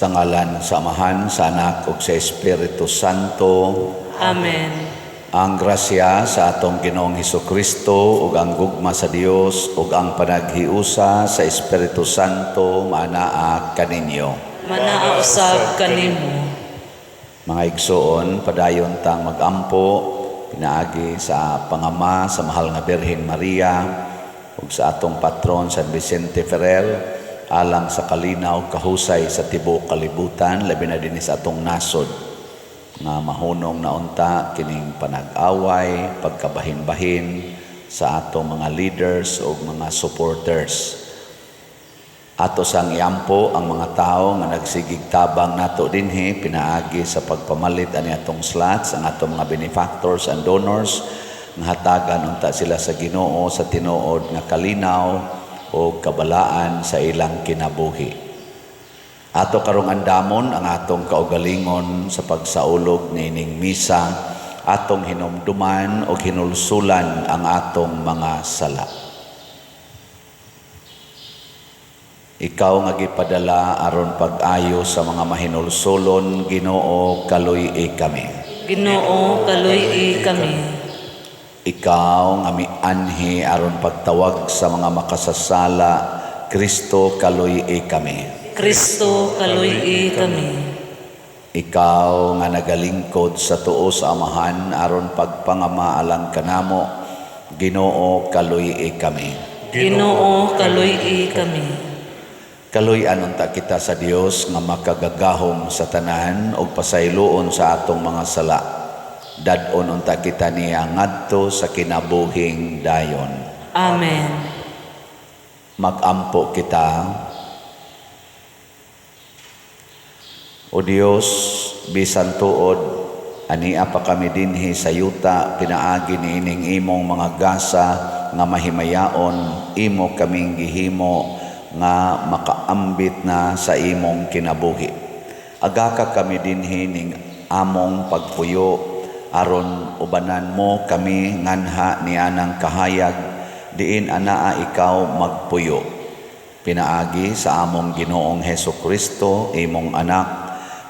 Sa ngalan sa Amahan, sa Anak ug sa Espiritu Santo. Amen. Ang grasya sa atong Ginoong Hesukristo ug ang gugma sa Dios ug ang panaghiusa sa Espiritu Santo maanaa kaninyo. Manaa usab kanimo. Mga igsoon, padayon tang magampo pinaagi sa pangama sa mahal nga Birhen Maria ug sa atong patron San Vicente Ferrer alang sa kalinaw kahusay sa tibuok kalibutan, labi na dinhi sa atong nasod nga mahunong na unta kining panag-away, pagkabahin-bahin sa atong mga leaders o mga supporters. Ato sang iampo ang mga tao nga nagsigig tabang nato dinhi pinaagi sa pagpamalit ani atong slots, ang atong mga benefactors and donors nga hatagan unta sila sa Ginoo sa tinuod nga kalinaw o kabalaan sa ilang kinabuhi. Ato karong andamon ang atong kaugalingon sa pagsaulog niining misa, atong hinumduman o hinulsulan ang atong mga sala. Ikaw nga gipadala aron pag-ayo sa mga mahinulsulon, Ginoo, kaluy-i kami. Ginoo, kaluy-i kami. Ikaw nga mianhi aron pagtawag sa mga makasasala, Kristo, kaluy-i kami. Kristo, kaluy-i kami. Ikaw nga nagalingkod sa tuo sa Amahan aron pagpangama alang kanamo, Ginoo, kaluy-i kami. Ginoo, kaluy-i kami. Kaluy-an unta kita sa Dios nga makagagahom sa tanan ug pasayloon sa atong mga sala. Dad-on unta kita niya ngadto sa kinabuhing dayon. Amen. Magampo kita. O Dios, bisan tuod ania pa kami dinhi sa yuta, pinaagi niining imong mga gasa nga mahimayaon, imo kaming gihimo nga makaambit na sa imong kinabuhi. Agaka kami dinhi ning among pagpuyo aron ubanan mo kami nganha ni anang kahayag diin anaa ikaw magpuyo. Pinaagi sa among Ginoong Hesukristo, imong anak,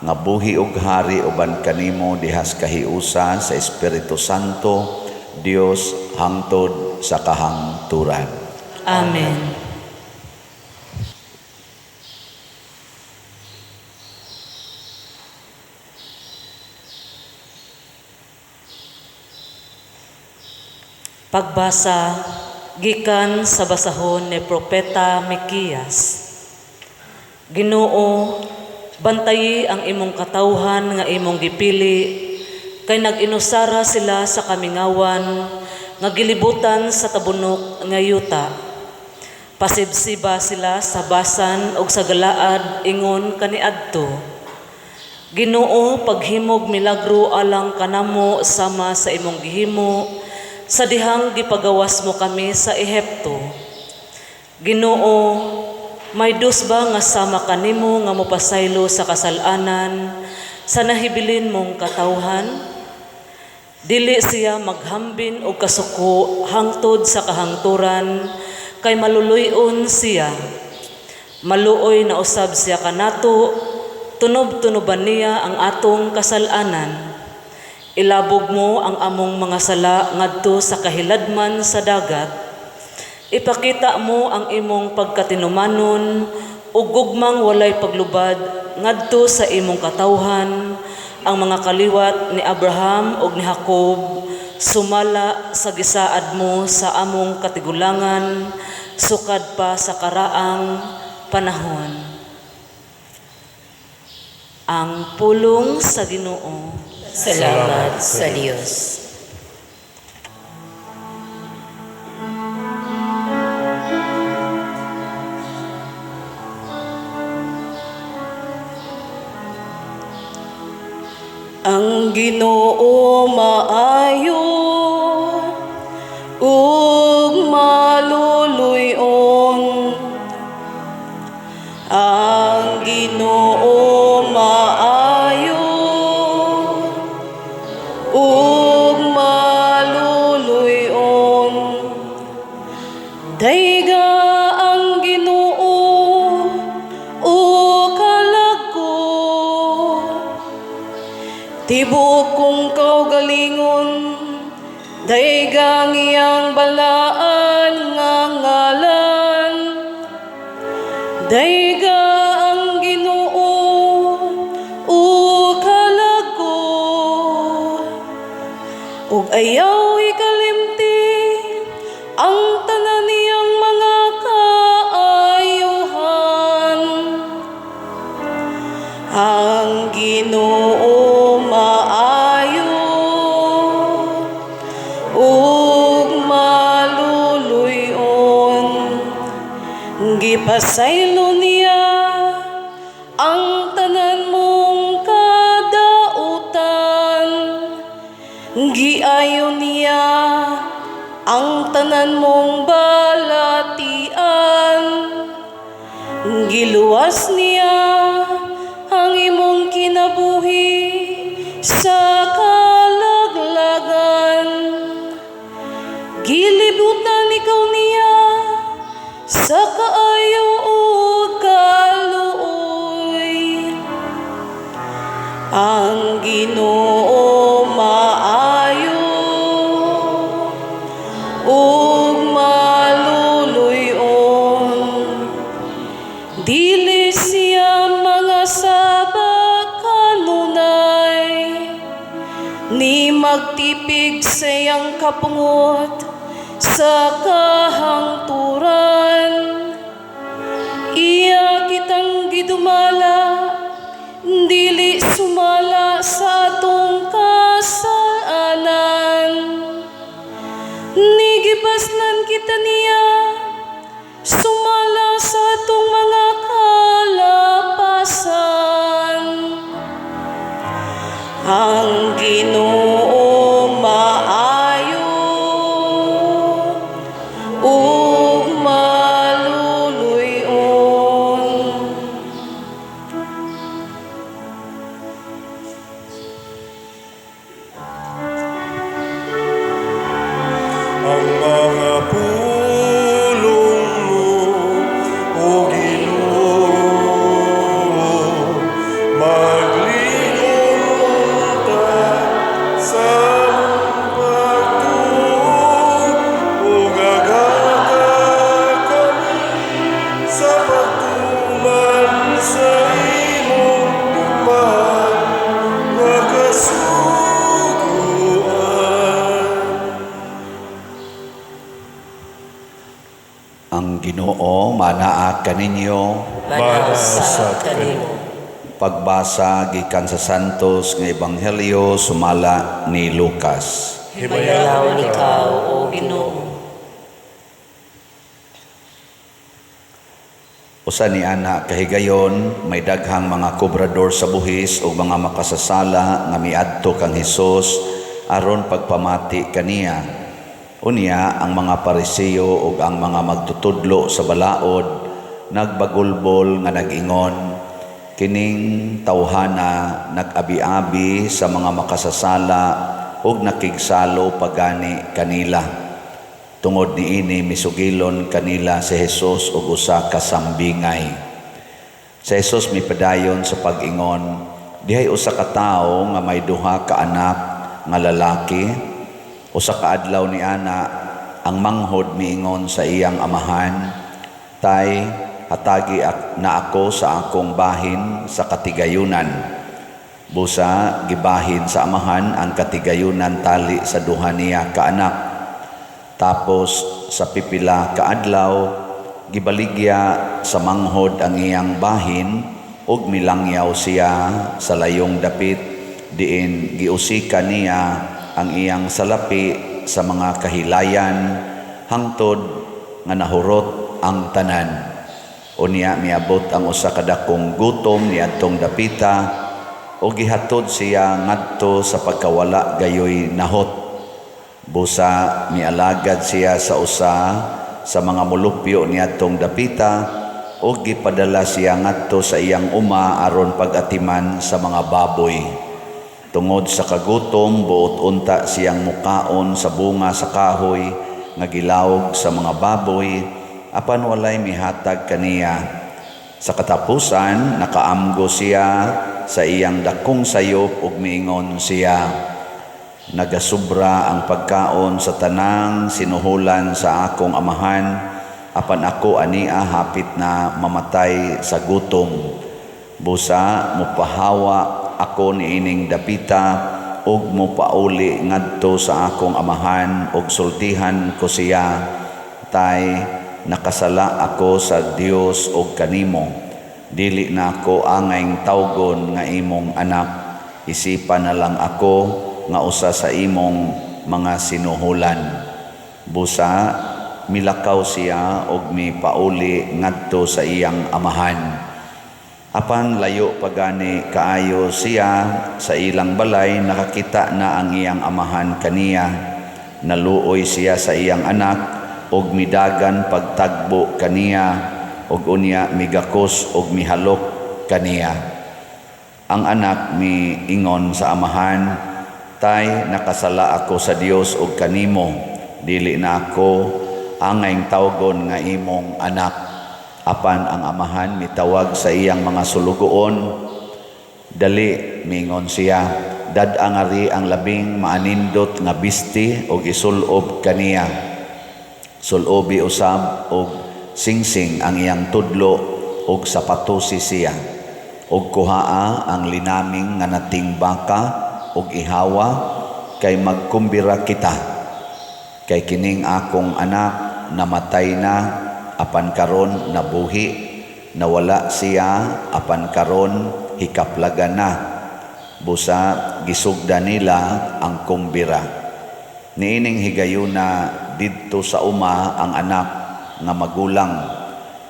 nga buhi ug hari uban kanimo dihas kahiusa sa Espiritu Santo, Dios hangtod sa kahangturan. Amen. Pagbasa gikan sa basahon ni Propeta Mikiyas. Ginoo, bantayi ang imong katawhan nga imong gipili, kay nag-inusara sila sa kamingawan nga gilibutan sa tabunok nga yuta. Pasibsiba sila sa Basan ug sa Galaad ingon kaniadto. Ginoo, paghimog milagro alang kanamo sama sa imong gihimo sa dihang gipagawas mo kami sa Ehipto. Ginoo, may dus ba nga sama kanimo nga mopasaylo sa kasalanan sa nahibilin mong katawhan? Dili siya maghambin og kasuko hangtod sa kahangturan, kay maluluy-on siya. Maluoy na usab siya kanato, tunob-tunoban niya ang atong kasalanan. Ilabog mo ang among mga sala ngadto sa kahiladman sa dagat. Ipakita mo ang imong pagkatinumanon ug gugmang walay paglubad ngadto sa imong katawhan, ang mga kaliwat ni Abraham ug ni Jacob, sumala sa gisaad mo sa among katigulangan, sukad pa sa karaang panahon. Ang pulong sa Ginoo. Salamat sa Dios. Ang Ginoo maayo ug maluluy-on. Ang Ginoo maayo ug maluluy-on. Dayga ang Ginoo o kalag ko. Dayga ang iyang balaan nga ngalan. Dayga ang Ginoo ug kalag-o, ug ayaw ikalimti ang tanan niyang mga kaayuhan. Ang Ginoo maayo ug maluluy-on. Gipasaylo niya ang tanan mong kadautan. Giayo niya ang tanan mong balatian. Giluwas niya ang imong kinabuhi sa kalaglagan. Gilibutan ikaw niya sa kaayo ug kaluoy. Ang Ginoo maayo ug maluluy-on. Dili siya mangasaba kanunay, ni magtipig sa iyang kapungot sa kahangturan. Iya kitang gidumala, dili sumala sa atong kasalanan. Ni gipaslan kita niya, sumala sa atong mga kalapasan. Ang Ginoo maayo ug maluluy-on. Ang mga pulong mo, O Ginoo, maglingon unta sa among pagtuo, ug agaka kami sa pagtuman sa imong mahal nga kasuguan. Ang Ginoo manaa kaninyo. Manausab kanimo. Pagbasa gikan sa Santos nga Ebanghelyo sumala ni Lucas. Himayalawon ikaw, O Ginoo. Usa ni ana kahigayon, may daghang mga kobrador sa buhis ug mga makasasala nga miadto kang Hesus aron pagpamati kaniya. Unya ang mga Pariseo ug ang mga magtutudlo sa balaod nagbagulbol nga nag-ingon, kining tawhana nag-abi-abi sa mga makasasala ug nakigsalo pagani kanila. Tungod niini misugilon kanila si Jesus og usa ka sambingay. Si Jesus mipadayon sa pag-ingon, dihay usa ka tawo nga may duha ka anak nga lalaki. Usa ka adlaw ni ana, ang manghod miingon sa iyang amahan, "Tay, hatagi na ako sa akong bahin sa katigayunan." Busa gibahin sa amahan ang katigayunan tali sa duha niya ka anak. Tapos sa pipila ka adlaw, gibaligya sa manghod ang iyang bahin ug milangyaw siya sa layong dapit, diin giusika niya ang iyang salapi sa mga kahilayan hangtod nga nahurot ang tanan. Unya miabot ang usa ka dakong gutom niadtong dapita ug gihatod siya ngadto sa pagkawala gayoy nahot. Busa mialagad siya sa usa sa mga molupyo niadtong dapita ug gipadala siya ngadto sa iyang uma aron pag-atiman sa mga baboy. Tungod sa kagutom, buot unta siyang mukaon sa bunga sa kahoy nga gilawog sa mga baboy, apan walay mihatag kaniya. Sa katapusan, nakaamgo siya sa iyang dakong sayop ug miingon siya, Nagasubra ang pagkaon sa tanang sinuhulan sa akong amahan, apan ako ania hapit na mamatay sa gutom. Busa mopahawa ako niining dapita ug mopauli ngadto sa akong amahan ug sultihan ko siya, Tay, nakasala ako sa Dios ug kanimo. Dili na ako angayng tawgon nga imong anak. Isipa na lang ako nga usa sa imong mga sinuhulan. Busa milakaw siya og mipauli ngadto sa iyang amahan. Apan layo pa gani kaayo siya sa ilang balay, nakakita na ang iyang amahan kaniya. Naluoy siya sa iyang anak og midagan pagtagbo kaniya, og unya migakos og mihalok kaniya. Ang anak miingon sa amahan, Tay, nakasala ako sa Dios og kanimo. Dili na ako angayng tawgon nga imong anak. Apan ang amahan mitawag sa iyang mga sulugoon. Dali, mingon siya, dad-a ngari ang labing maanindot nga bisti og isulob kaniya. Sulobi usab og singsing ang iyang tudlo og sapatosi siya. Og kuhaa ang linaming nga nating baka og ihawa, kay magkumbira kita. Kay kining akong anak namatay na, apan karon nabuhi, nawala siya, apan karon hikaplagan na. Busa gisugda nila ang kumbira. Niining higayuna didto sa uma ang anak nga magulang.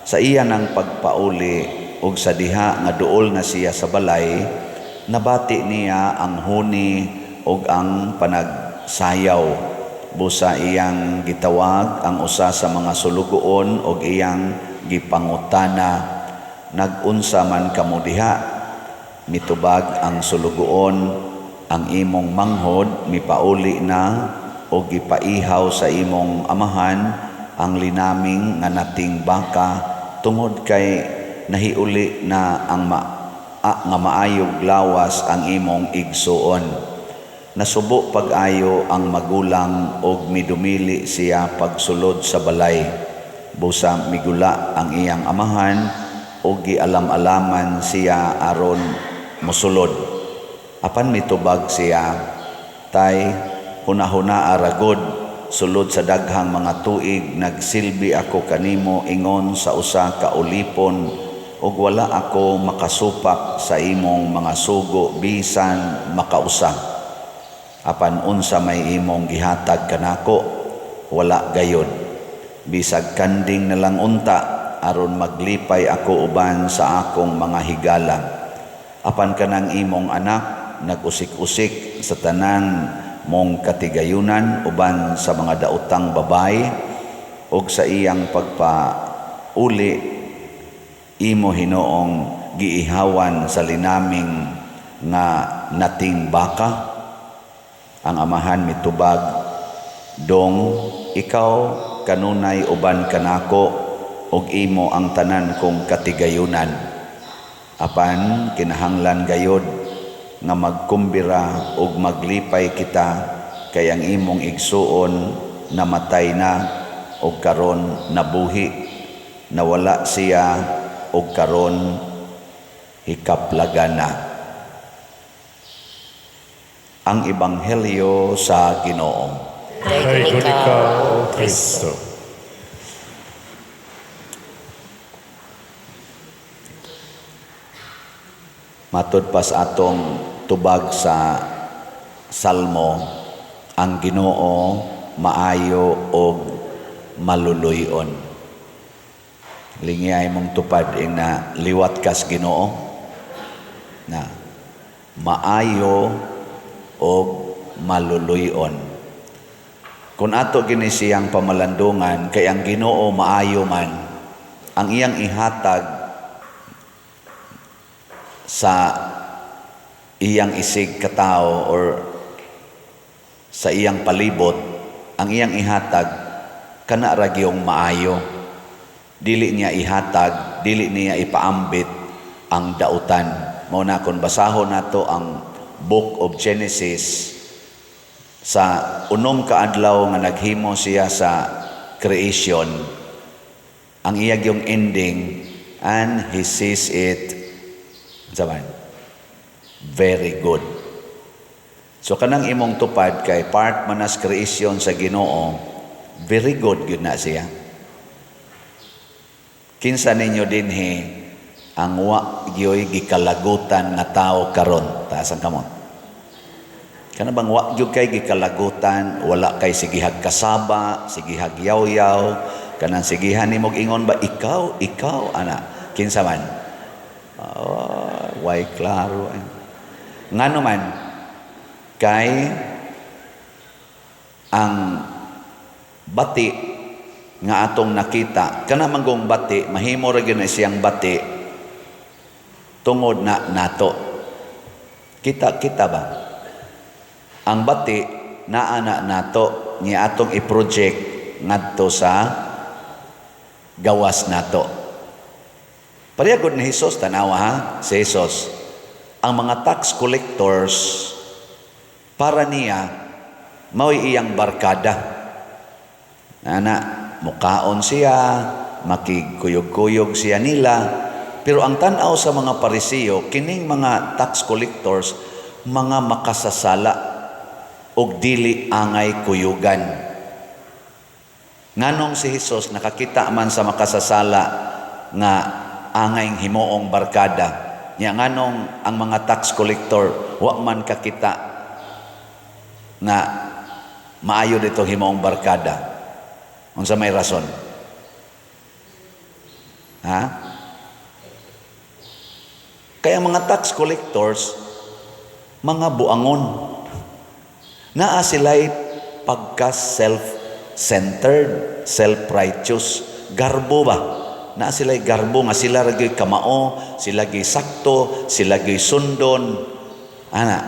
Sa iya nang pagpauli og sa diha nga duol na siya sa balay, nabati niya ang huni og ang panagsayaw. Busa iyang gitawag ang usa sa mga sulugoon og iyang gipangutana, "Nag-unsa man kamo diha?" Mitubag ang sulugoon, "Ang imong manghod mipauli na og gipaihaw sa imong amahan ang linaming nga nating baka tungod kay nahiuli na ang nga maayog lawas ang imong igsuon." Nasubo pag-ayo ang magulang og midumili siya pagsulod sa balay. Busa migula ang iyang amahan og gialam-alaman siya aron mosulod. Apan mitubag siya, "Tay, hunahuna aragod, sulod sa daghang mga tuig nagsilbi ako kanimo ingon sa usa ka ulipon ug wala ako makasupak sa imong mga sugo bisan makausa. Apan unsa may imong gihatag kanako? Wala gayod. Bisag kanding na lang unta aron maglipay ako uban sa akong mga higala. Apan kanang imong anak nag-usik-usik sa tanan mong katigayunan uban sa mga daotang babaye, ug sa iyang pagpauli imo hinoong giihawan sa linaming nga nating baka." Ang amahan mitubag, "Dong, ikaw kanunay uban kanako ug imo ang tanan kong katigayunan. Apan kinahanglan gayod nga magkumbira ug maglipay kita, kay ang imong igsuon namatay na ug karon nabuhi, nawala siya ug karon hikaplagan na." Ang Ebanghelyo sa Ginoo. Daygon ikaw, O Kristo. Matud pa sa atong tubag sa Salmo, ang Ginoo maayo og maluluy-on. Lingiyay mong tupad ing na liwat kas Ginoo na maayo og maluluy-on. Kung ato gini siyang pamalandungan, kay ang Ginoo maayo man, ang iyang ihatag sa iyang isig katao or sa iyang palibot, ang iyang ihatag kana ra gyung maayo. Dili niya ihatag, dili niya ipaambit ang dautan. Mao na kon basahon nato ang Book of Genesis, Sa 6 ka adlaw nga naghimo siya sa creation, ang iyag yung ending, and He sees it, unsa man? Very good. So kanang imong tupad kay part man as creation sa Ginoo, very good gyud na siya. Kinsa ninyo dinhi ang wa gyoy gikalagutan nga tao karon? Taas ang kamot. Kana bang wa gyud kay gikalagutan, wala kay sigihag kasaba, sigihag yaw-yaw, kanang sigihan nimog ingon ba ikaw, ikaw ana, kinsa man? Oh, way klaro. Ngano man kay ang bati nga atong nakita, kana manggong bati, mahimo ra gyud na siyang bati tungod na nato. Kita-kita ba? Ang bati naa na nato ni atong i-project ngadto sa gawas nato. Pareha gud ni Jesus, tanawa ha, si Jesus. Ang mga tax collectors para niya mao'y iyang barkada. Ana, mukaon siya, makigkuyog-kuyog siya nila. Pero ang tan-aw sa mga Parisiyo, kining mga tax collectors, mga makasasala og dili angay kuyugan. Nganong si Jesus nakakita man sa makasasala nga angay himuong barkada, nya nganong ang mga tax collector wa man kakita nga maayo dito himuong barkada? Unsa may rason? Ha? Kaya mga tax collectors, mga buangon. Naa sila'y pagka self-centered, self-righteous. Garbo ba? Naa sila'y garbo nga sila ra gyud kamao, sila gyud sakto, sila gyud sundon. Ana.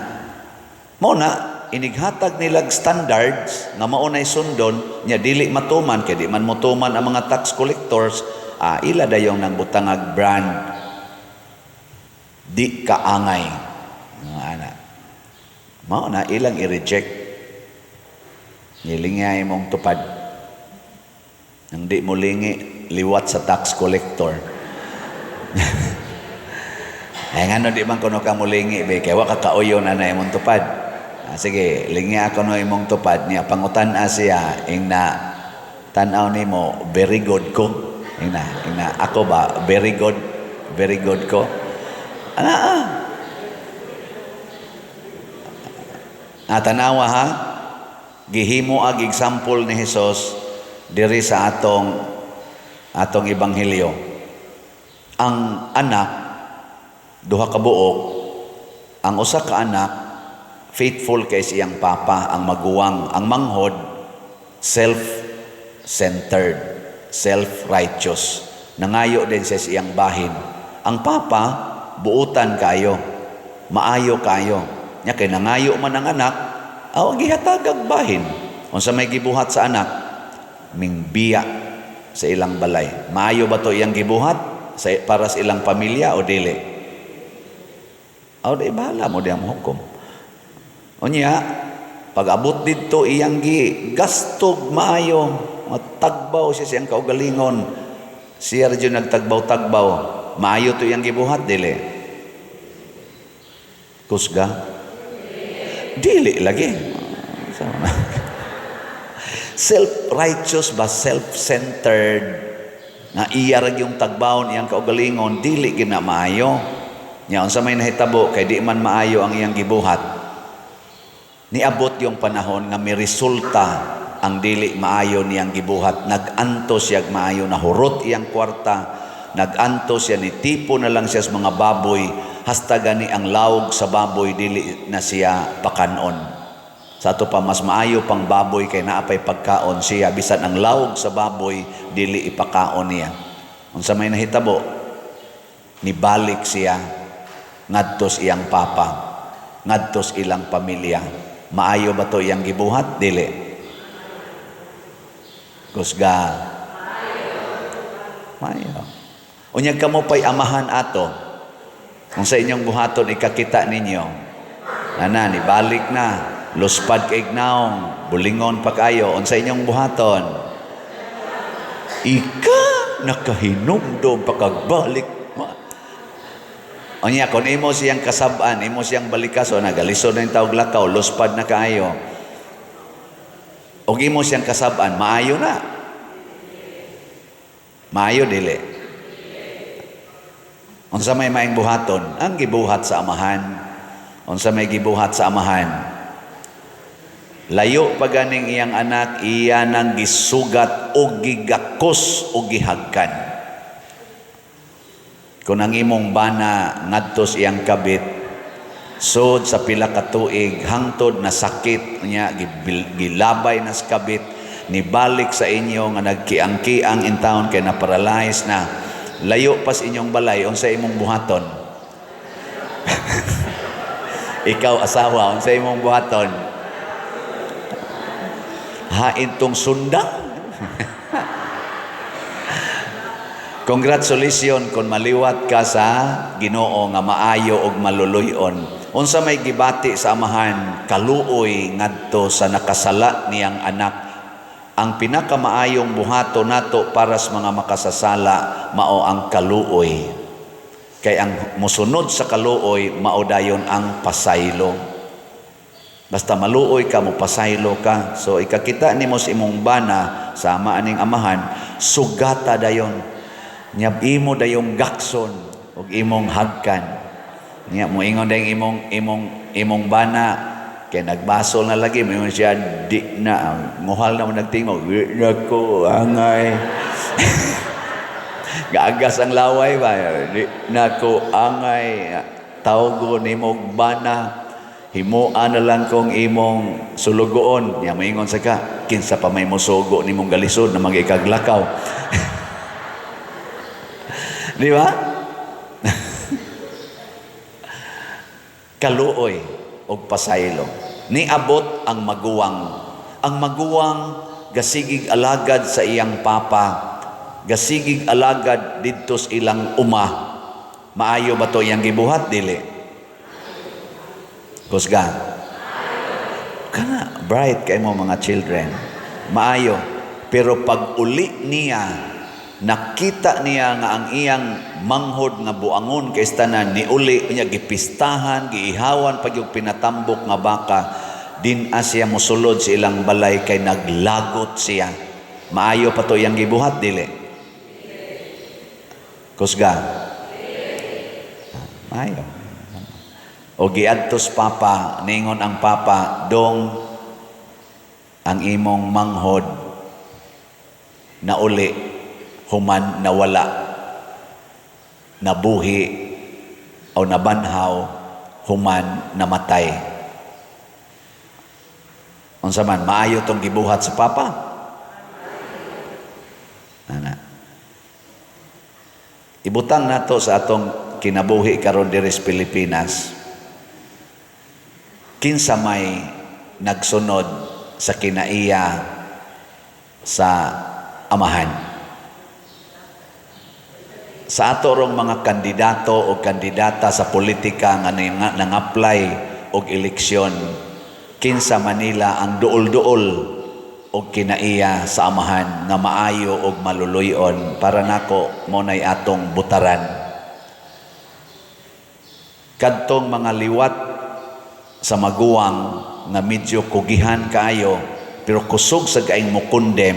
Mao na inighatag nilag standards nga mao nay sundon nya dili matuman kay di man motuman ang mga tax collectors, ila dayong nang butangag brand di kaangay. Ana. Mao na ilang i-reject. Nilingay mong tupad. Nang di mo lingi, liwat sa tax collector. Ay ngano di man kuno ka molingi be kay wa ka kauyon na imong tupad. Sige, lingi ako no imong tupad niya pangutan-a siya ing na tan-aw nimo very good ko. Ing na ako ba very good ko. Ana ah. Tanawa ha. Gihimo ag example ni Hesus diri sa atong ebanghelyo. Ang anak duha ka buok, ang usa ka anak faithful kay siyang papa, ang maguwang, ang manghod self-centered, self-righteous. Nangayo din siya sa iyang bahin. Ang papa buutan kayo, maayo kayo. Nya kay nangayo man ang anak, aw gihatag bahin. Unsa may gibuhat sa anak? Mingbiya sa ilang balay. Maayo ba to iyang gibuhat para sa ilang pamilya o dili? Aw di bahala mo diyang hukom. Unya, pag abot didto iyang gi gastog maayo, matagbaw siya siyang kaugalingon. Siya ra jud nagtagbaw-tagbaw. Maayo to iyang gibuhat dili? Kusga? Dili lagi. Self-righteous ba, self-centered nga iya ra yung tagbawon iyang kaugalingon, dili gid na maayo. Nya unsa may nahitabo kay di man maayo ang iyang gibuhat. Niabot yung panahon nga may resulta ang dili maayo niyang gibuhat. Nag-anto siya maayo, nahurot iyang kwarta, nag-anto siya, ni tipo na lang siya sa mga baboy, hasta gani ang lawog sa baboy dili na siya pakanon. Sa ato pa mas maayo pang baboy kay naapay pagkaon siya, bisan ang lawog sa baboy dili ipakaon niya. Unsa may nahitabo, nibalik siya ngadtos iyang papa, ngadtos ilang pamilya. Maayo ba to iyang gibuhat? Dili. Kusga. Maayo. Unyag kamo pa'y amahan ato. Kung sa inyong buhaton ikakita ninyo, ana, nibalik na. Luspad kay naong, bulingon pa kayo, unsa inyong buhaton? Ika nakahinumdom pakagbalik. Unya, kung imo siyang kasab-an, imo siyang balikaso, nagalisod na yung tawag lakaw, luspad na kaayo. Og imo siyang kasab-an, maayo na. Maayo dili. Unsa may maing buhaton? Ang gibuhat sa amahan. Unsa may gibuhat sa amahan? Layo pa ganing iyang anak, iya nang gisugat o gigakos o gihagkan. Kung ang imong bana ngadto sa iyang kabit, sod sa pila ka tuig hangtod na sakit niya, gilabay na sa kabit, nibalik sa inyo nga nagkiang-kiang in town kay na-paralyze na, layo pas inyong balay, unsa imong buhaton? Ikaw asawa, unsa imong buhaton? Hain tong sundang. Congratulations kung maliwat ka sa Ginoo nga maayo og maluluy-on. Unsa may gibati sa amahan, kaluoy ngadto sa nakasala niyang anak. Ang pinakamaayong buhato nato para sa mga makasasala mao ang kaluoy. Kay ang mosunod sa kaluoy mao dayon ang pasaylo. Basta maluoy ka, mopasaylo ka. So ikakita nimo sa imong bana sama aning amahan, sugata dayon. Nyab imo dayong gakson ug imong hagkan. Nya moingon dayong imong bana kay nagbasol na lagi, moingon siya di na nguhal na mo nagtingog, di na ko angay. Gaagas ang laway ba, di na ko angay, tawgo nimo bana, himoa na lang kong imong sulugoon. Nya moingon sa ka, kinsa pa may mosugo nimong galisod na magikaglakaw. Di ba? Kaluoy og pasaylo. Niabot ang maguwang. Ang maguwang gasigig alagad sa iyang papa, gasigig alagad didto sa ilang uma. Maayo ba to iyang gibuhat? Dili. Kusga. Kana bright kay mo mga children. Maayo. Pero pag uli niya, nakita niya nga ang iyang manghod nga buangon kay tanan niuli niya, gipistahan, giihawan pag yung pinatambok nga baka, din siya mosulod sa ilang balay kay naglagot siya. Maayo pa to iyang gibuhat? Dili. Kusga. Maayo. O giadtos papa, ningon ang papa, dong ang imong manghod nauli human nawala, nabuhi o nabanhaw human namatay. Unsa man maayo tong gibuhat sa papa? Ana. Ibutang nato sa atong kinabuhi karon diri sa Pilipinas. Kinsa may nagsunod sa kinaiya sa amahan? Sa ato rong mga kandidato o kandidata sa politika nga nang-apply og eleksyon, kinsa Manila ang duol-duol og kinaiya sa amahan nga maayo og maluluy-on? Para nako mo nay atong butaran. Kadtong mga liwat sa maguwang nga medyo kugihan kaayo pero kusog sa kaing mukondem,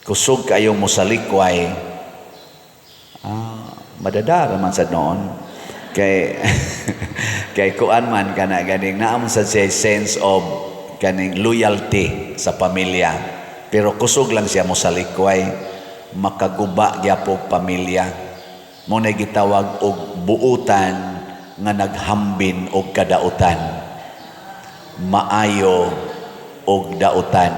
kusog kaayong mosalikway, madadara man sa noon kay kay kuan man kana ganing naa man sa siya sense of kaning loyalty sa pamilya, pero kusog lang siya mosalikway, makaguba gyapon pamilya. Mo na gitawag og buutan nga naghambin og kadautan. Maayo og dautan.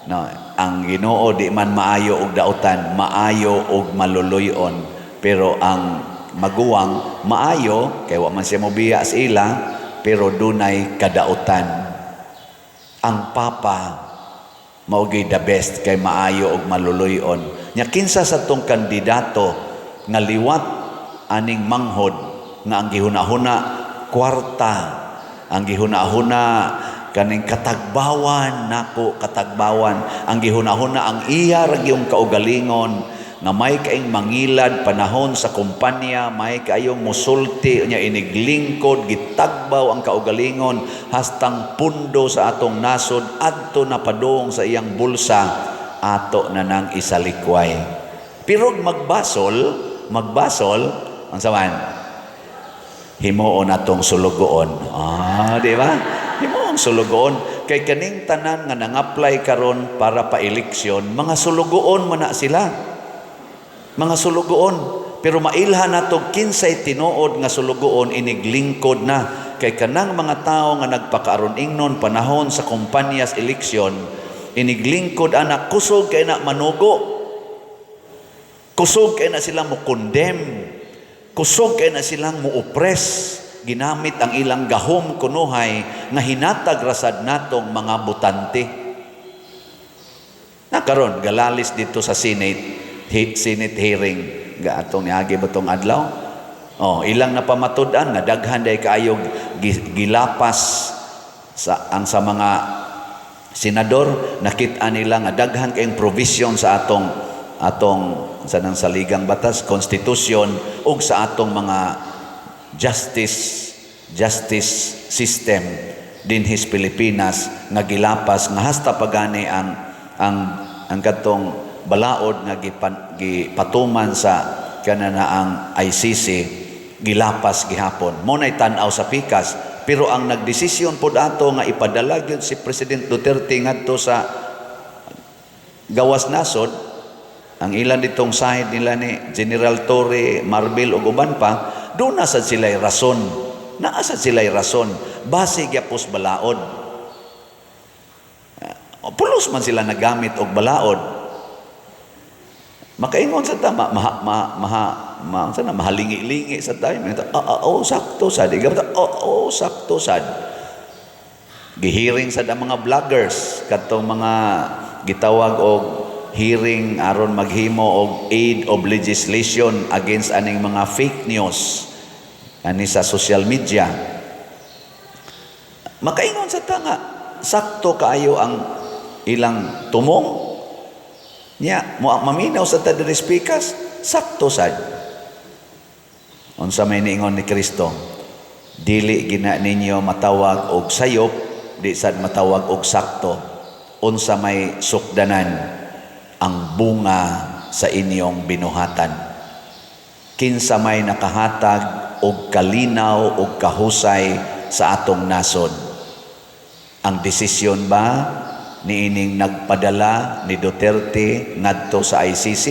No, ang Ginoo di man maayo og dautan, maayo og maluluy-on. Pero ang maguwang maayo kay wa man siya mobiya sa ila, pero dunay kadautan. Ang papa mao gyud the best kay maayo og maluluy-on. Nya kinsa sa tong kandidato nga liwat aning manghod nga ang gihuna-huna kwarta, ang gihuna-huna kaning katagbawan nako, katagbawan ang gihunahuna, ang iya ra gyung kaugalingon nga may kaing mangilad panahon sa kumpanya, may kaayong musulti nya iniglingkod, gitagbaw ang kaugalingon hastang pundo sa atong nasod adto na padung sa iyang bulsa, ato na nang isalikway. Pero magbasol, magbasol ang saman, himuon atong sulugoon. Ah, di ba? Himuon sulugoon kay kaning tanan nga nang-apply karon para pa eleksyon, mga sulugoon man na sila, mga sulugoon. Pero mailhan nato kinsay tinuod nga sulugoon iniglingkod na, kay kanang mga tawo nga nagpakaaron ingnon panahon sa kumpanyas eleksyon iniglingkod ana, kusog kay na manugo, kusog kay na sila mo condemn, kusog kay na silang mo-oppress, ginamit ang ilang gahom kunuhay nga hinatag rasad natong mga botante. Na karon galalis dito sa Senate, Senate hearing ga atong niagi ba tong adlaw. Oh, ilang napamatud-an nga daghan day kaayo gilapas sa ang sa mga senador. Nakita nila nga daghan kayong provision sa atong atong sa nang saligang batas, konstitusyon, ug sa atong mga justice justice system dinhi sa Pilipinas nga gilapas, nga hasta pagani ang katong balaod nga gipatuman sa kanana ang ICC, gilapas gihapon. Mo nay tan-aw sa pikas. Pero ang nagdesisyon pod ato nga ipadala gyud si President Duterte ngadto sa gawas nasod, ang ilan ditong side nila ni General Torre, Marbil ug uban pa, doon na sad sila'y rason, naa sad sila'y rason base gyapos balaod. Pulos man sila nagamit og balaod. Makaingon sa ta, ma, maha, ma, maha, ma, sa na, mahalingi-lingi sa tayo. Ah, ah, oh, sakto sad. Ikaw, oh, oh, sakto sad. Gihearing sad ang mga vloggers katong mga gitawag og hearing aron maghimo og aid of legislation against aning mga fake news ani sa social media. Makaingon sa ta nga sakto kaayo ang ilang tumong niya. Mo maminaw sa ta diri speakers, sakto sad. Unsa may niingon ni Kristo? Dili gina ninyo matawag og sayop, di sad matawag og sakto. Unsa may sukdanan? Ang bunga sa inyong binuhatan. Kinsa may nakahatag og kalinaw og kahusay sa atong nasod? Ang desisyon ba niining nagpadala ni Duterte ngadto sa ICC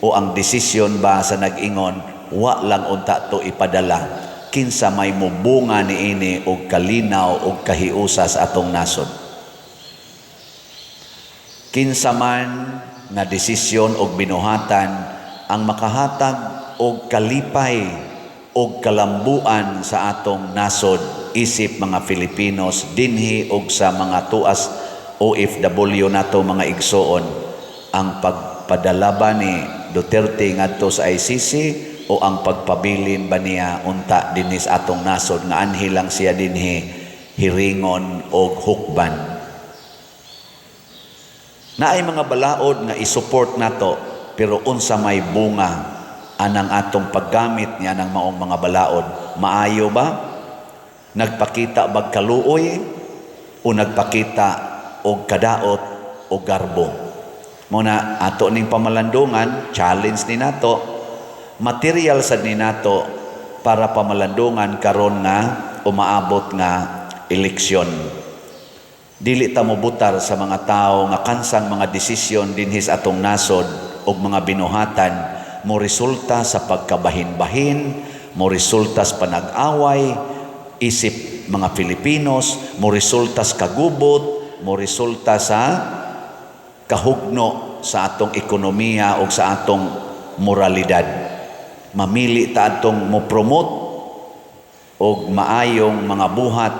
o ang desisyon ba sa nag-ingon wa lang unta to ipadala? Kinsa may mubunga niini og kalinaw og kahiusa sa atong nasod? Kinsa man nga desisyon og binuhatan ang makahatag og kalipay og kalambuan sa atong nasod isip mga Filipinos dinhi og sa mga tuas OFW nato, mga igsoon? Ang pagpadala ba ni Duterte ngadto sa ICC o ang pagpabilin ba niya unta dinhi sa atong nasod nga anhi lang siya dinhi hiringon og hukban? Naay mga balaod nga i-support nato, pero unsa may bunga anang atong paggamit niya ng maong mga balaod? Maayo ba? Nagpakita bag kaluoy o nagpakita og kadaot o garbo? Muna ato ning pamalandungan, challenge ni nato, material sad ni nato para pamalandungan karon nga umaabot nga eleksyon. Dili ta mobutar sa mga tao nga kansang mga desisyon dinhi sa atong nasod og mga binuhatan mo resulta sa pagkabahin-bahin, mo resulta sa panag-away isip mga Filipinos, mo resulta sa kagubot, mo resulta sa kahugno sa atong ekonomiya o sa atong moralidad. Mamili ta atong mo promote og maayong mga buhat,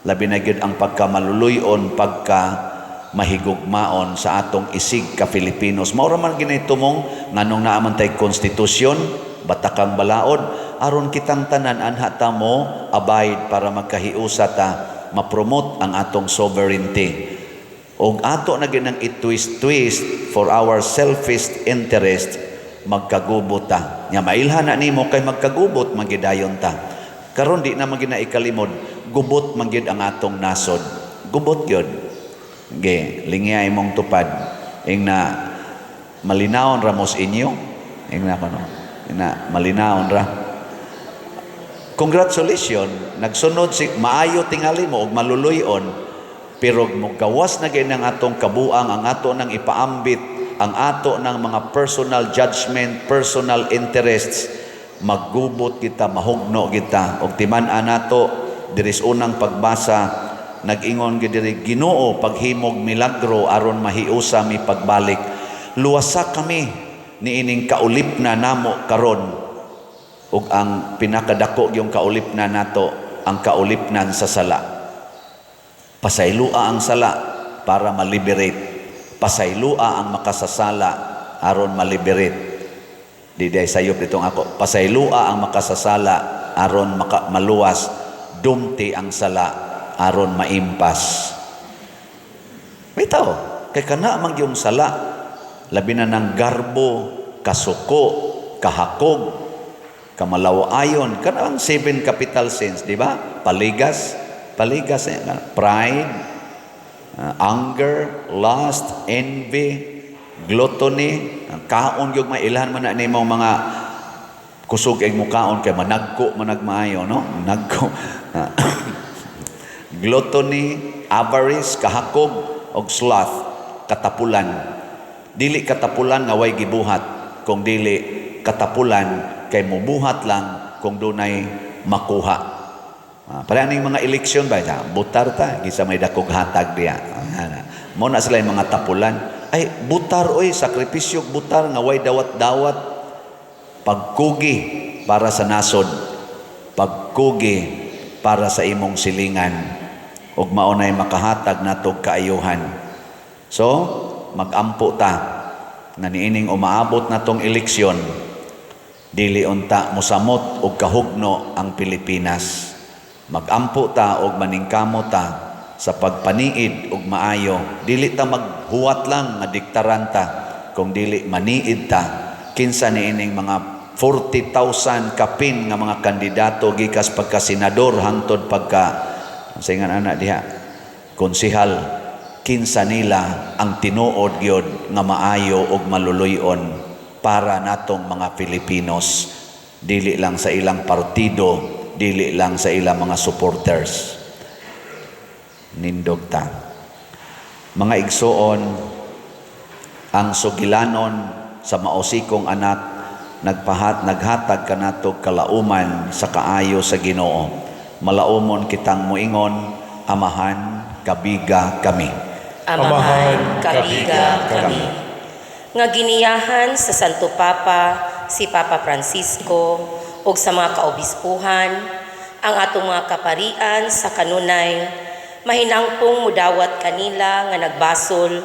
labi na gyud ang pagkamaluluyon, pagka mahigugmaon sa atong isig ka Filipinos. Mao ra man gini tumong nganong naa man tay konstitusyon, batakang balaod, aron kitang tanan anha ta mo abide para magkahiusa ta. ma-promote ang atong sovereignty. Og ato na ginang i-twist-twist for our selfish interest, magkagubot ta. Nya mailhan na nimo kay magkagubot magidayon ta. Karon di na man gyud na ikalimod, gubot man gyud ang atong nasod. Gubot gyud. Ge, lingya imong tupad. Ing na malinawon ra mos inyo. Ing na kono. Ing na malinawon ra. Congratulations, nagsunod si maayo tingali mo og maluluy-on, pero mogawas na gyud ang atong kabuang, ang ato nang ipaambit, ang ato ng mga personal judgment, personal interests, maggubot kita, mahugno kita. Og timan-an nato diri sa unang pagbasa, nag-ingon gyud diri, "Ginoo, paghimog milagro aron mahiusa mi pagbalik. Luwasa kami niining kaulipna namo karon." Ug ang pinakadako yung kaulipna nato, ang kaulipnan sa sala. Pasaylua ang sala para ma-liberate. Pasaylua ang makasasala aron ma-liberate. Di day sayop ditong ako. Pasaylua ang makasasala aron maluwas. Dumti ang sala aron maimpas. Bitaw, kay kana man yung sala, labi na ng garbo, kasuko, kahakog, kamalawayon, kana ang seven capital sins, di ba? Paligas, paligas, eh, pride, anger, lust, envy, gluttony, ang kaon yung mailhan man na nimo mga kusog ig mukaon kay managko managmaayo, no? Managko. Gluttony, avarice, kahakog, og sloth, katapulan. Dili katapulan nga way gibuhat, kung dili katapulan kay mubuhat lang kung dunay makuha. Pareha ning mga eleksyon ba, butar ta, kinsa may dakog hatag diya. Mo na sila yung mga tapulan. Ay, butar oy, sakripisyo butar nga way dawat-dawat. Pagkugi para sa nasod, pagkugi para sa imong silingan, ug mao nay makahatag natog kaayuhan. So, magampo ta nga niining umaabot natong eleksyon, dili unta mosamot og kahugno ang Pilipinas. Magampo ta og maningkamo ta sa pagpaniid og maayo. Dili ta maghuwat lang nga diktaran ta, kung dili maniid ta kinsa niining mga 40,000 kapin nga mga kandidato gikas pagka senador hangtod pagka singan ana diha konsehal, kinsa nila ang tinuod gyud nga maayo ug maluluy-on para natong mga Filipinos, dili lang sa ilang partido, dili lang sa ilang mga supporters. Nindog ta, mga igsoon. Ang sugilanon sa mausikong anak naghatag kanato kalauman sa kaayo sa Ginoo. Malaumon kitang muingon, "Amahan, kabiga kami." Amahan, kabiga kami. Nga giniyahan sa Santo Papa, si Papa Francisco, ug sa mga kaobispuhan, ang atong mga kaparian sa kanunay, mahinangpong mudawat kanila nga nagbasol,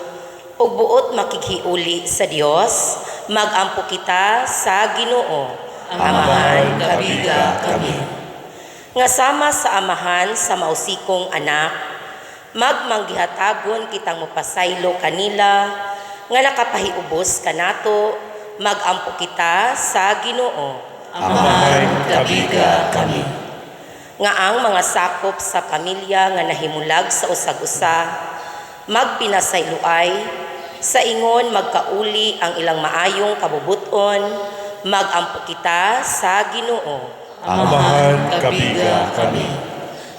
ug buot makighiuli sa Dios, magampo kita sa Ginoo. Amahan, kabiga kami. Nga sama sa amahan sa mausikong anak, magmanggihatagon kitang mopasaylo kanila nga nakapahiubos kanato, magampo kita sa Ginoo. Amahan, kabiga kami. Nga ang mga sakop sa pamilya nga nahimulag sa usag-usa, magpinasayloay sa ingon magkauli ang ilang maayong kabubuton, magampo kita sa Ginoo. Amahan, kabiga kami.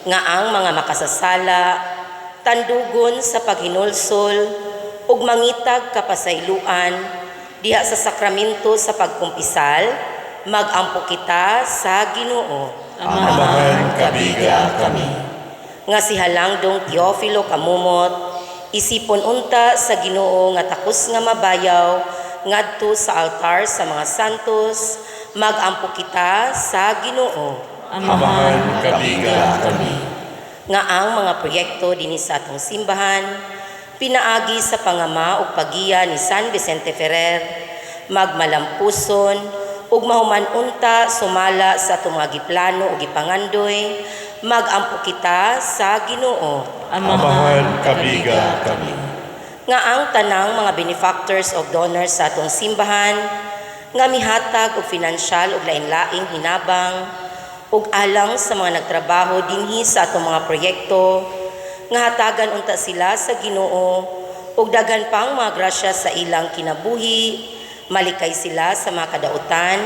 Nga ang mga makasasala tandugon sa paghinulsol ug mangitag kapasayloan diha sa sakramento sa pagkumpisal, magampo kita sa Ginoo. Amahan, kabiga kami. Nga si Halangdong Teofilo Camomot isipon unta sa Ginoo nga takos nga mabayaw ngadto sa altar sa mga santos, magampo kita sa Ginoo. Amahan, kabiga kami. Nga ang mga proyekto dinhi sa atong simbahan pinaagi sa pangama ug paggiya ni San Vicente Ferrer magmalampuson ug mahuman unta sumala sa atong mga giplano ug gipangandoy, Magampo kita sa Ginoo. Amahan, kabiga kami. Nga ang tanang mga benefactors o donors sa atong simbahan nga mihatag og finansyal ug lain-laing hinabang ug alang sa mga nagtrabaho dinhi sa atong mga proyekto, nga hatagan unta sila sa Ginoo ug daghan pang mga grasya sa ilang kinabuhi, malikay sila sa mga kadautan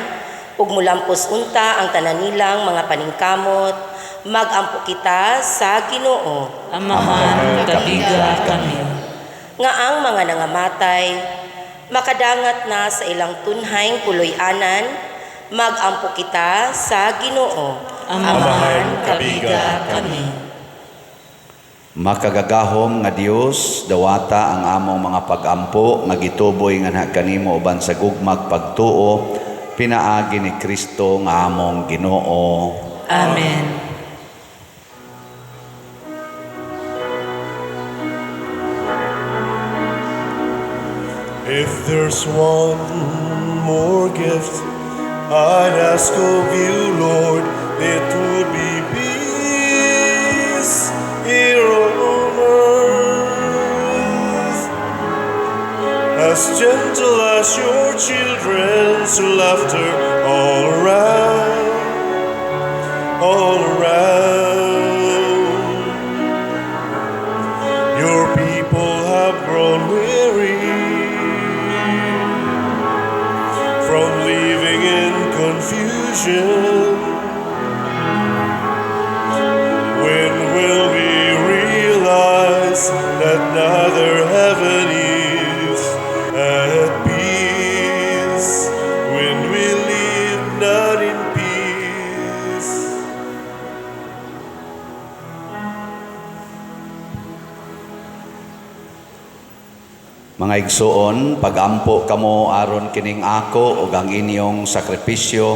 ug mulampos unta ang tanan nilang mga paningkamot. Magampo kita sa Ginoo. Amahan, kabiga kami. Nga ang mga nangamatay makadangat na sa ilang tunhayng puloy-anan. Magampo kita sa Ginoo. Amahan, kabiga kami. Makagagahom nga Dios, dawata ang among mga pagampo nga gituboy nganha kanimo uban sa gugmag pagtuo pinaagi ni Kristo nga among Ginoo. Amen. If there's one more gift I'd ask of you, Lord, it would be peace here on earth. As gentle as your children's laughter all around, all around. Your people have grown weary from living in confusion. When will we realize that neither heaven is at peace when we live not in peace? Mga igsuon, pagampo kamo aron kining ako ug ang inyong sakripisyo,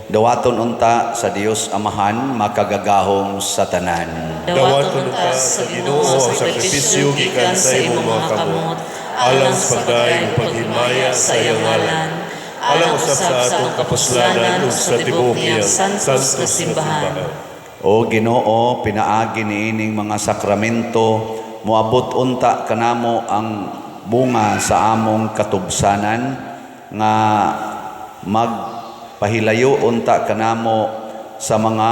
dawaton unta sa Dios Amahan makagagahom sa tanan. Dawaton unta sa Ginoo ang sakripisyo gikan sa imong mga kamot, alang sa pagdaig ug paghimaya sa iyang ngalan, alang usab sa atong kapuslanan ug sa tibuok niyang santos nga simbahan. O Ginoo, pinaagi niining mga sakramento, moabot unta kanamo ang bunga sa among katubsanan nga magpahilayo unta kanamo sa mga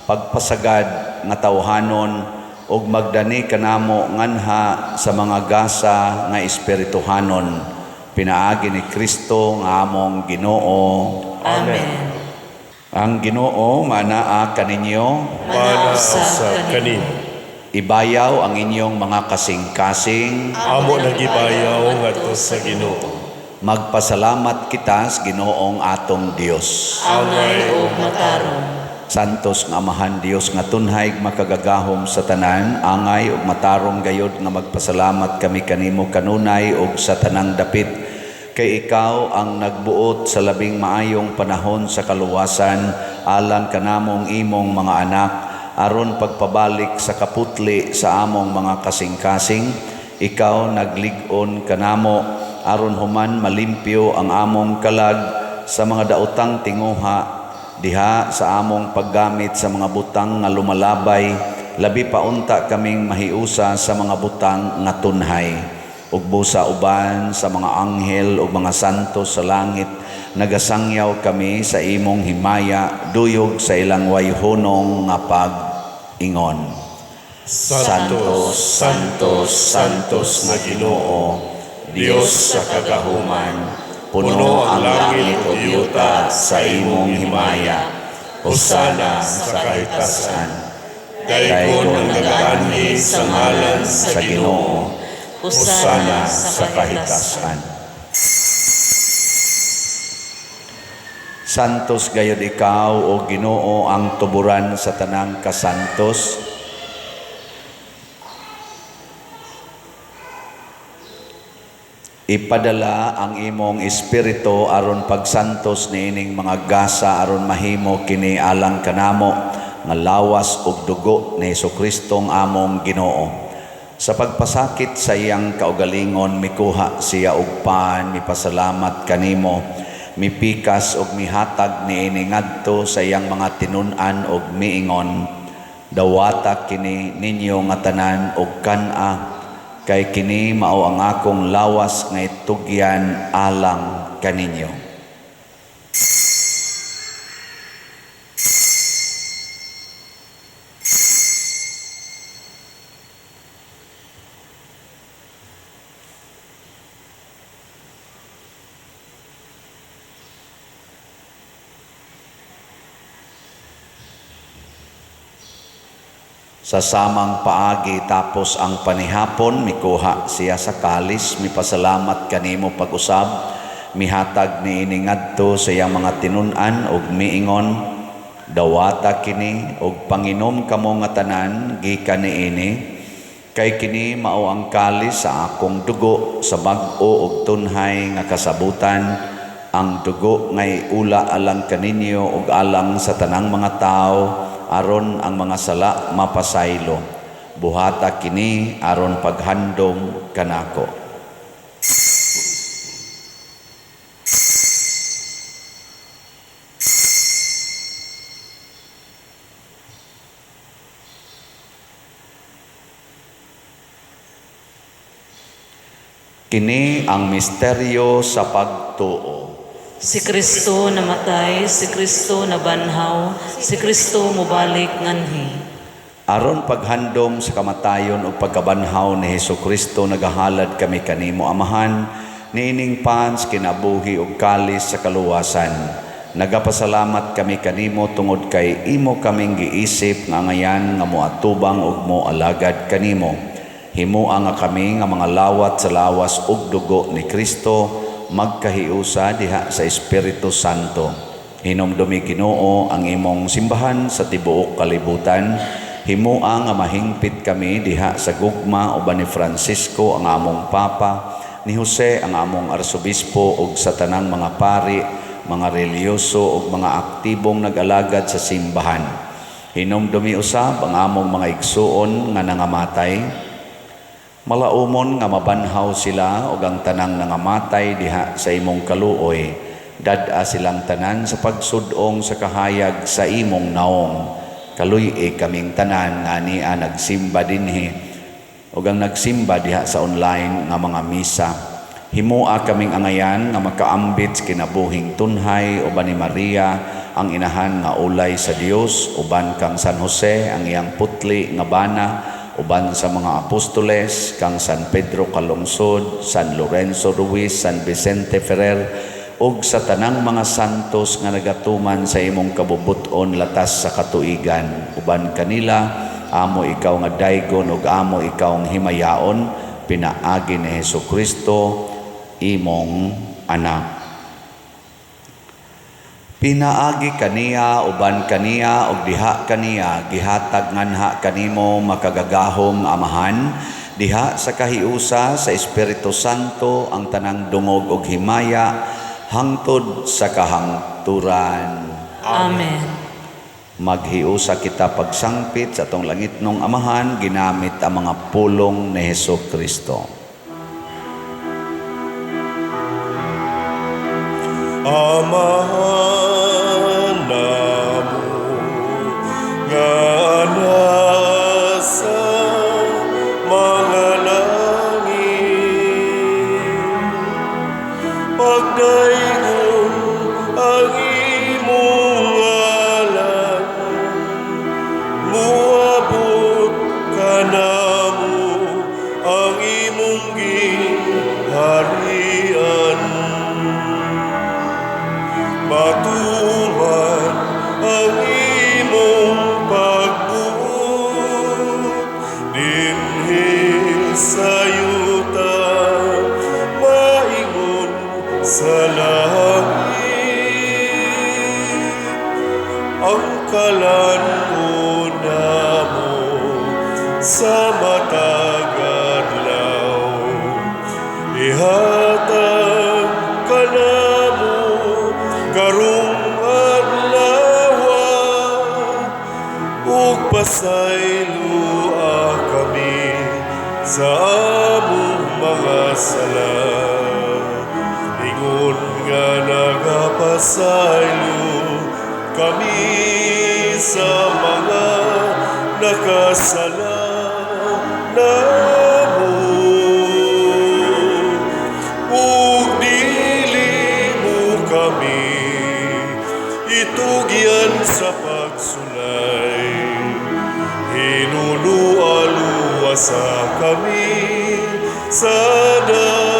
pagpasagad nga tawhanon ug magdani kanamo nganha sa mga gasa nga espirituhanon, pinaagi ni Kristo nga among Ginoo. Amen. Ang Ginoo manaa kaninyo. Mana usab kanimo. Ibayaw ang inyong mga kasing-kasing. Amo nagibayaw ngadto sa Ginoo. Magpasalamat kita sa Ginoong atong Dios. Angay ug matarong. Santos nga Amahan Dios nga tunhay makagagahom sa tanan, angay ug matarong gayod nga magpasalamat kami kanimo kanunay ug sa tanang dapit, kay ikaw ang nagbuot sa labing maayong panahon sa kaluwasan alang kanamong imong mga anak, aron pagpabalik sa kaputli sa among mga kasing-kasing. Ikaw naglig-on kanamo aron human malimpyo ang among kalag sa mga daotang tinguha diha sa among paggamit sa mga butang nga lumalabay. Labi pa unta kaming mahiusa sa mga butang nga tunhay. Ug busa uban sa mga anghel ug mga santo sa langit, nagasangyaw kami sa imong himaya duyog sa ilang wayhunong nga pag-ingon. Santo, Santo, Santos nga Ginoo, Dios sa kagahuman, puno ang langit ug yuta sa imong himaya. Hosana sa kahitasan. Daygon ang nagaanhi sa ngalan sa Ginoo. Hosana sa kahitasan. Santos gayod ikaw, o Ginoo, ang tuburan sa tanang kasantos. Ipadala ang imong espiritu aron pagsantos niining mga gasa aron mahimo kini alang kanamo nga lawas ug dugo ni Hesukristo among Ginoo. Sa pagpasakit sa iyang kaugalingon, mikuha siya og pan, mipasalamat kanimo, mipikas og mihatag niini ngadto sa iyang mga tinun-an og miingon. Dawata kini ninyo nga tanan og kan-a, kay kini mao ang akong lawas nga itugyan alang kaninyo. Sa samang paagi tapos ang panihapon, mikuha siya sa kalis, mipasalamat kanimo pag-usab, mihatag niini ngadto sa iyang mga tinun-an ug miingon, dawata kini ug panginom kamo nga tanan gikan niini, kay kini mao ang kalis sa akong dugo sa bag-o ug tunhay nga kasabutan, ang dugo nga iula alang kaninyo ug alang sa tanang mga tawo, aron ang mga sala mapasaylo. Buhata kini aron paghandom kanako. Kini ang misteryo sa pagtuo. Si Kristo namatay, si Kristo nabanhaw, si Kristo mobalik nganhi. Aron paghandom sa kamatayon ug pagkabanhaw ni Hesukristo, nagahalad kami kanimo Amahan, niining pans kinabuhi ug kalis sa kaluwasan. Nagapasalamat kami kanimo tungod kay imo kaming giisip nga angayan nga moatubang ug moalagad kanimo. Himoa nga kami nga mga lawat sa lawas ug dugo ni Kristo magkahiusa diha sa Espiritu Santo. Hinumdumi Ginoo ang imong simbahan sa tibuok kalibutan. Himoa nga mahingpit kami diha sa gugma uban ni Francisco ang among Papa, ni Jose ang among Arsobispo ug sa tanang mga pari, mga relihiyoso ug mga aktibong nag-alagad sa simbahan. Hinumdumi usab ang among mga igsuon nga nangamatay. Malaumon nga mabanhaw sila ug ang tanang nangamatay diha sa imong kaluoy. Dad-a silang tanan sa pagsud-ong sa kahayag sa imong naong. Kaluy-i kaming tanan nga ania nagsimba dinhi ug ang nagsimba diha sa online nga mga misa. Himoa kaming angayan nga makaambit sa kinabuhing tunhay uban ni Maria ang inahan nga ulay sa Dios, uban kang San Jose ang iyang putli nga bana, uban sa mga apostoles kang San Pedro Calungsod, San Lorenzo Ruiz, San Vicente Ferrer, ug sa tanang mga santos nga nagatuman sa imong kabubut-on latas sa katuigan. Uban kanila, amo ikaw nga daygon ug amo ikaw ang himayaon, pinaagi ni Hesukristo imong anak. Pinaagi kaniya, uban kaniya, ug diha kaniya, gihatag nganha kanimo makagagahom nga Amahan, diha sa kahiusa sa Espiritu Santo ang tanang dungog ug himaya hangtod sa kahangturan. Amen. Maghiusa kita pagsangpit sa atong langitnong Amahan, ginamit ang mga pulong ni Hesukristo. Amahan namo nga nasa mga langit, pagdaygon ang imong ngalan, muabot kanamo ang imong gingharian. Matuman ang imong pagbuot dinhi sa yuta, maingon sa langit. Ang kalan-on namo sa matag adlaw, ihatag kanamo karong adlaw, ug pasayloa kami sa among mga sala, ingon nga nagapasaylo kami sa mga Nagakasala namo ug dili mo kami itugyan sa pagsulay. Hinulua luwasa kami sa dautan.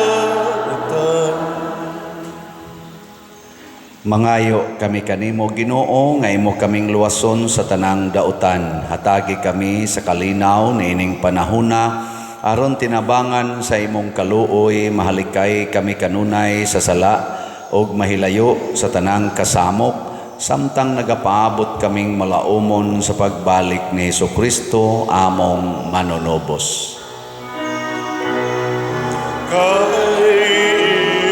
Mangayo kami kanimo, Ginoo, nga imo kaming luwason sa tanang dautan. Hatagi kami sa kalinaw niining panahuna aron tinabangan sa imong kaluoy mahalikay kami kanunay sa sala ug mahilayo sa tanang kasamok samtang nagapaabot kaming malaumon sa pagbalik ni Hesukristo among manunubos. Kay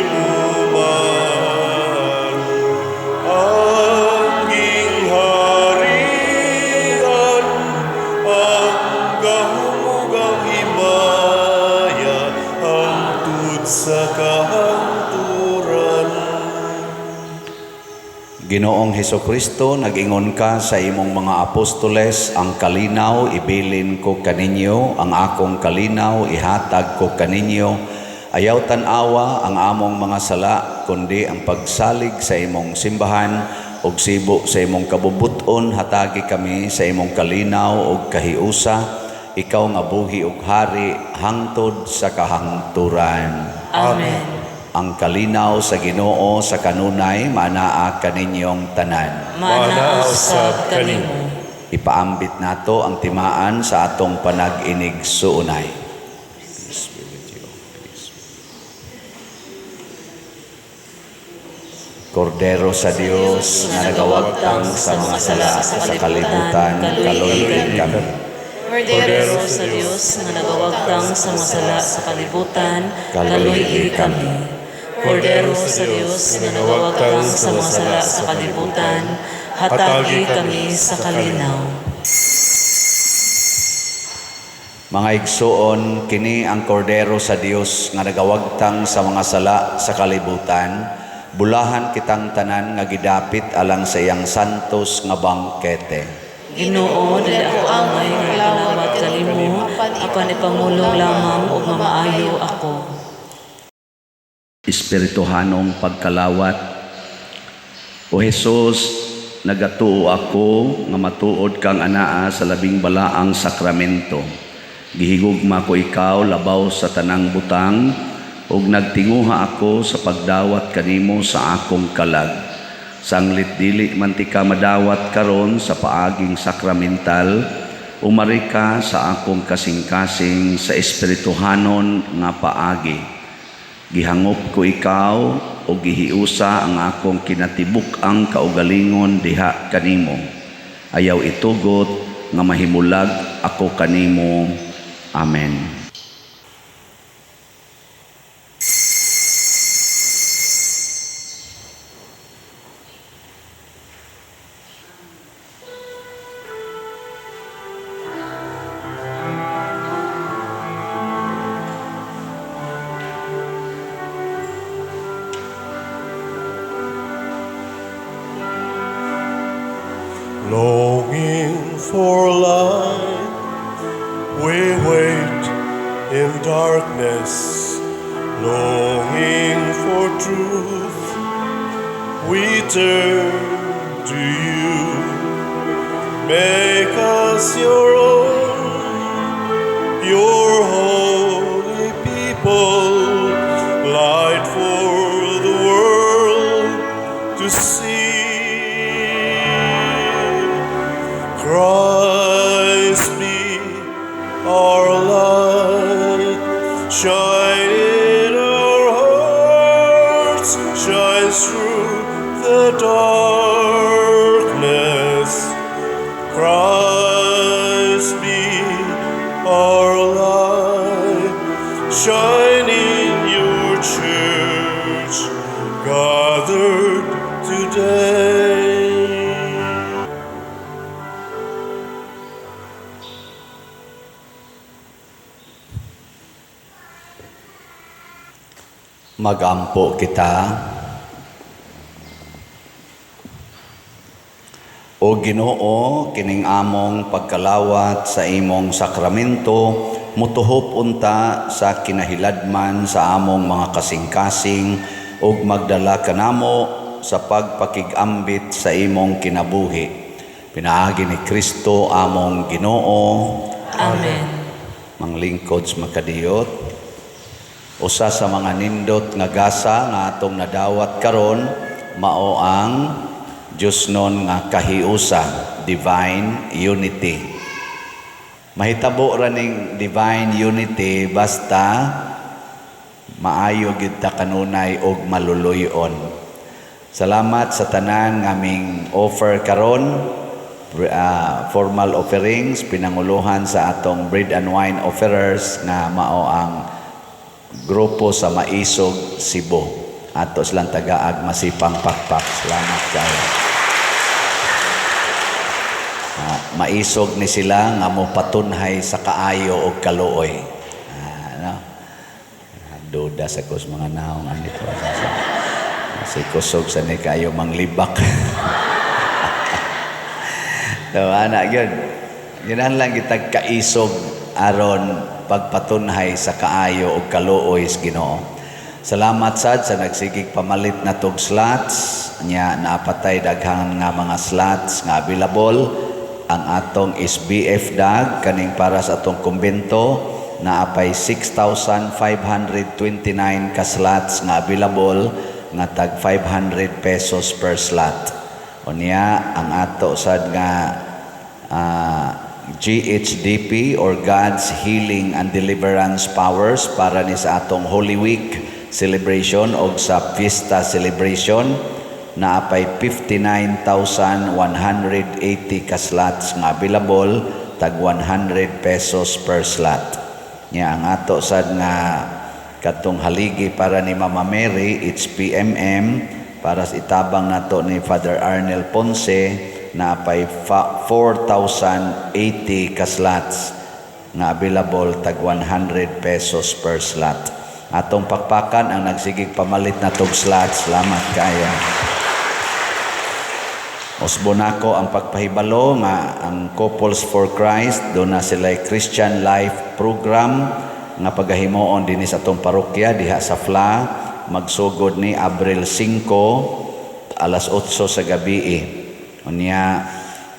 imo man ang gingharian, ang gahom ug ang himaya, hangtod sa kahangturan. Ginoong Hesukristo, nag-ingon ka sa imong mga apostoles, "Ang kalinaw ibilin ko kaninyo, ang akong kalinaw ihatag ko kaninyo." Ayaw tan-awa ang among mga sala, kundi ang pagsalig sa imong simbahan ug sibo sa imong kabubut-on, hatagi kami sa imong kalinaw ug kahiusa, ikaw nga buhi ug hari hangtod sa kahangturan. Amen. Ang kalinaw sa Ginoo sa kanunay maanaa kaninyong tanan. Maanaa usab kanimo. Ipaambit nato ang timaan sa atong panag-inig-suunay. Peace be with you. Peace. Kordero sa Dios nga nagawagtang sa mga sala sa kalibutan, kaluy-i kami. Kordero sa Dios nga nagawagtang sa mga sala sa kalibutan, kaluy-i kami. Kordero sa Dios nga nagawagtang sa mga sala sa kalibutan, hatagi kami sa kalinaw. Mga igsuon, kini ang kordero sa Dios nga nagawagtang sa mga sala sa kalibutan. Bulahan kitang tanan nga gidapit alang sa iyang santos nga bangkete. Ginoo, dili ako angay nga ikalawat kanimo, apan ipangulong lamang ug mamaayo ako. Espirituhanong pagkalawat. O Jesus, nagatuo ako nga matuod kang anaa sa labing balaang sakramento. Gihigugma ko ikaw labaw sa tanang butang ug nagtinguha ako sa pagdawat kanimo sa akong kalag. Sanglit dili man tika madawat karon sa paaging sakramental, umari ka sa akong kasing-kasing sa espirituhanon nga paagi. Gihangop ko ikaw o gihiusa ang akong kinatibuk-ang kaugalingon diha kanimo. Ayaw itugot nga mahimulag ako kanimo. Amen. Longing for light, we wait in darkness. Longing for truth, we turn to you. Make us your own, your holy people, light for the world to see. Christ be our light, shine in our hearts, shine through the darkness. Christ be our light, shine in your church, gathered today. Magampo kita. O Ginoo, kining among pagkalawat sa imong sakramento, mutuhop unta sa kinahiladman sa among mga kasing-kasing ug magdala kanamo sa pagpakig-ambit sa imong kinabuhi. Pinaagi ni Kristo among Ginoo. Amen. Manglingkod sa makadiyot. Usa sa mga nindot nga gasa nga atong nadawat karon mao ang Diyosnon nga kahiusa, divine unity. Mahitabo ra ning divine unity basta maayo gyud ta kanunay og maluluy-on. Salamat sa tanan nga aming offer karon, formal offerings, pinanguluhan sa atong bread and wine offerers nga mao ang grupo sa Maisog, Cebu. Ato silang tagaag masipang pakpak. Salamat kayo. Maisog ni sila nga mo patunhay sa kaayo og kaluoy. No? Duda sa kus mga naong anito. Si kusog sa ni kayo manglibak. So, ana gyud. Ginahanglan kitag kaisog aron pagpatunhay sa kaayo og kaluoy sa Ginoo. Salamat sad sa nagsigig pamalit na tog slots nya naapatay daghan nga mga slots nga available. Ang atong SBF dag kaning para sa atong kumbento naapay 6,529 ka slots nga available nga tag 500 pesos per slot. Unya ang ato sad nga GHDP or God's Healing and Deliverance Powers para ni sa atong Holy Week celebration o sa Fiesta celebration, naapay 59,180 ka slots nga available, tag 100 pesos per slot. Nya ang ato sad nga katong haligi para ni Mama Mary, HPMM, para sa itabang nato ni Father Arnel Ponce, naapay 4,080 ka slots nga available, tag 100 pesos per slot. Atong pakpakan ang nagsigig pamalit na tog slots. Salamat kayo. Usbon nako ang pagpahibalo nga ang Couples for Christ do na sila Christian Life Program nga pagahimuon dinhi sa atong parokya diha sa FLA, magsugod ni Abril 5 alas 8 sa gabi. Unya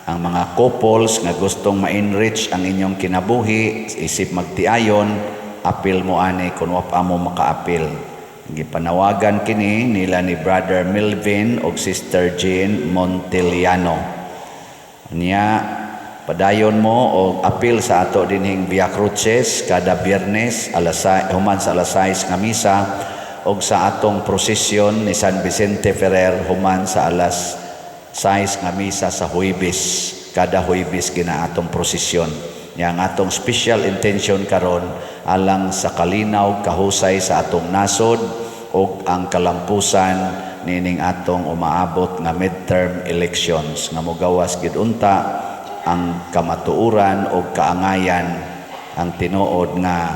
ang mga couples nga gustong ma-enrich ang inyong kinabuhi isip magtiayon, apil mo ani kung wa pa mo makaapil. Gipanawagan kini nila ni Brother Melvin og Sister Jean Monteliano. Niya padayon mo og apil sa ato dinhing Via Crucis kada Biyernes alas human sa alas 6 nga misa og sa atong prosesyon ni San Vicente Ferrer human sa alas 6 nga misa sa Huwebes. Kada Huwebes gina atong prosesyon. Nya ang atong special intention karon alang sa kalinaw kahusay sa atong nasod ug ang kalampusan nining atong umaabot nga midterm elections nga mogawas gid unta ang kamatuoran ug kaangayan ang tinuod nga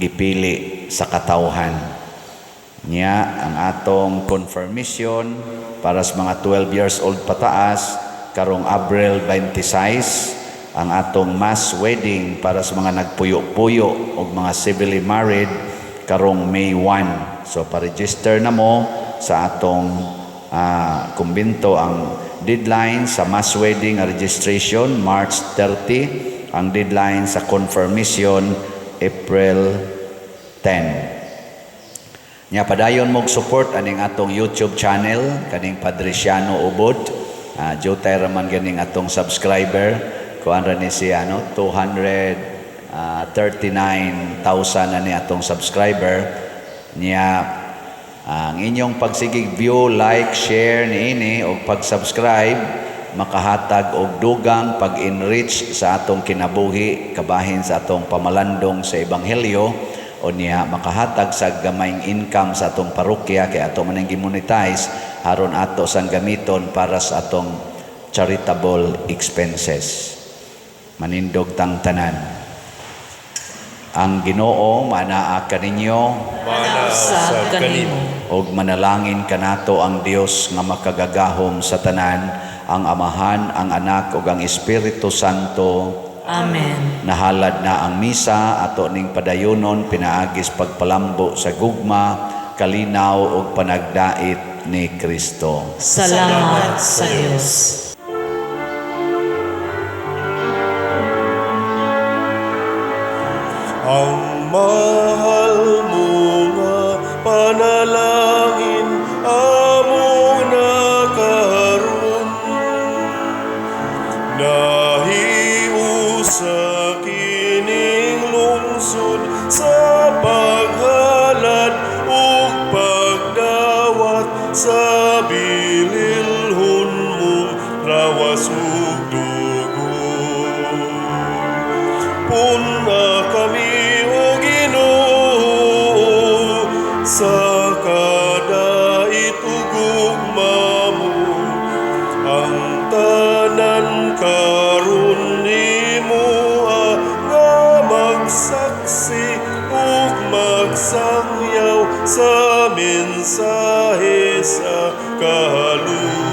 gipili sa katawhan. Nya ang atong confirmation para sa mga 12 years old pataas karong Abril 26, ang atong mass wedding para sa mga nagpuyo-puyo og mga civilly married karong May 1. So pa-register na mo sa atong kumbento. Ang deadline sa mass wedding registration, March 30, ang deadline sa confirmation, April 10. Nya padayon mog support aning atong YouTube channel kaning Padriciano Ubod. Jutay raman ganing atong subscriber, kuan ra ni siya, no, 239,000 na ni atong subscriber. Niya ang inyong pagsigig view, like, share niini og pag-subscribe makahatag og dugang pag-enrich sa atong kinabuhi kabahin sa atong pamalandong sa ebanghelyo, o niya makahatag sa gamayng income sa atong parokya kay ato man ang gimonetize aron ato sang gamiton para sa atong charitable expenses. Manindog tang tanan. Ang Ginoo manaa kaninyo. Mana Usab usab kanimo. Kanimo. Og manalangin kanato ang Dios nga makagagahom sa tanan, Ang Amahan, ang Anak ug ang Espiritu Santo. Amen. Nahalad na ang misa ato ning padayonon pinaagis pagpalambo sa gugma, kalinaw ug panagdait ni Kristo. Salamat sa Dios. Ang mahal mo nga panalangin among nakaron, nahiusa kining lungsod sa paghalad ug pagdawat sa bililhon mong lawas ug dugo. Pun-a kami, O Ginoo, sa kadait ug gugma mo. Ang tanan karon himoa nga magsaksi ug magsangyaw sa mensahe sa kaluwasan.